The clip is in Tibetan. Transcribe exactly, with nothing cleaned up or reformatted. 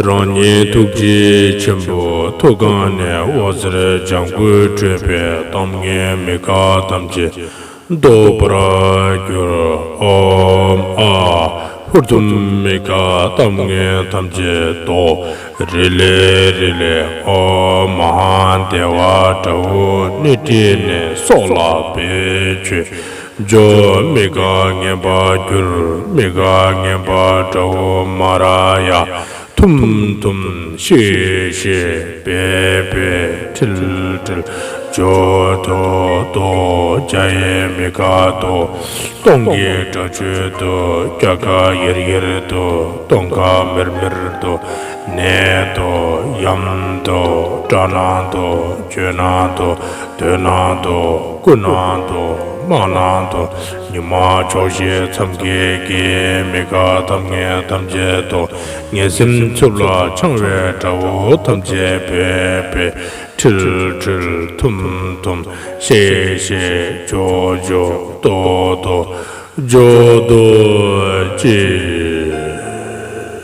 རང་ཉིད་ཐུགས་རྗེ་ཆེན་པོའི་ཐུགས་ཀ་ནས་འོད་ཟེར་ལྗང་གུ་འཕྲོས་པས་གཏམ་ངན་མི་དགེ་ཐམས་ཅད་བཟློག་པར་གྱུར། ཨོཾ་ཨཱཿཧཱུྃ། ཧུར་ཐུམ་མི་དགེ་གཏམ་ངན་ཐམས་ཅད་བཟློག། རེ་ལེ་རེ་ལེ་ཨོཾ་མ་ཧཱ་དེ་ཝ་དགྲ་བོ་སྣེ་ཁྲིད་ནས་སྲོག་ལ་བེད་སྤྱོད། འཇོམས། མི་དགེ་ངན་པར་གྱུར། མི་དགེ་ངན་པ་དགྲ་བོ་མ་ར་ཡ་ཐུམ་ཐུམ་ཤིག་ཤིག་སྦད་སྦད་ཁྲིལ་ཁྲིལ་འཇོམས་བཟློག་བཟློག། བརྒྱ་ཡི་མི་དགེ་བཟློག། སྟོང་གི་དགྲ་ཆོས་བཟློག། བརྒྱ་དགའ་ཡེར་ཡེར་བཟློག། སྟོང་དགའ་མེར་མེར་བཟློག། ནད་བཟློག། ཡམས་བཟློག། དགྲ་ནག་བཟློག། ཇོ་ནག་བཟློག། དོན་ནག་བཟློག། རྐུན་ནག་བཟློག། དམག་ནག་བཟློག། ཉི་མ་ཕྱོགས་བཞི་མཚམས་བརྒྱད་ཀྱི་མི་དགེ་གཏམ་ངན་ཐམས་ཅད་བཟློག། ངན་སེམས་འཚུབ་ལ་འཆང་བའི་དགྲ་བོ་ཐམས་ཅད་སྦད་སྦད་ཁྲིལ་ཁྲིལ་ཐུམ་ཐུམ་ཤིག་ཤིག་འཇོམས་འཇོམས་བཟློག་བཟློག་འཇོམས་བཟློག་ཅིག།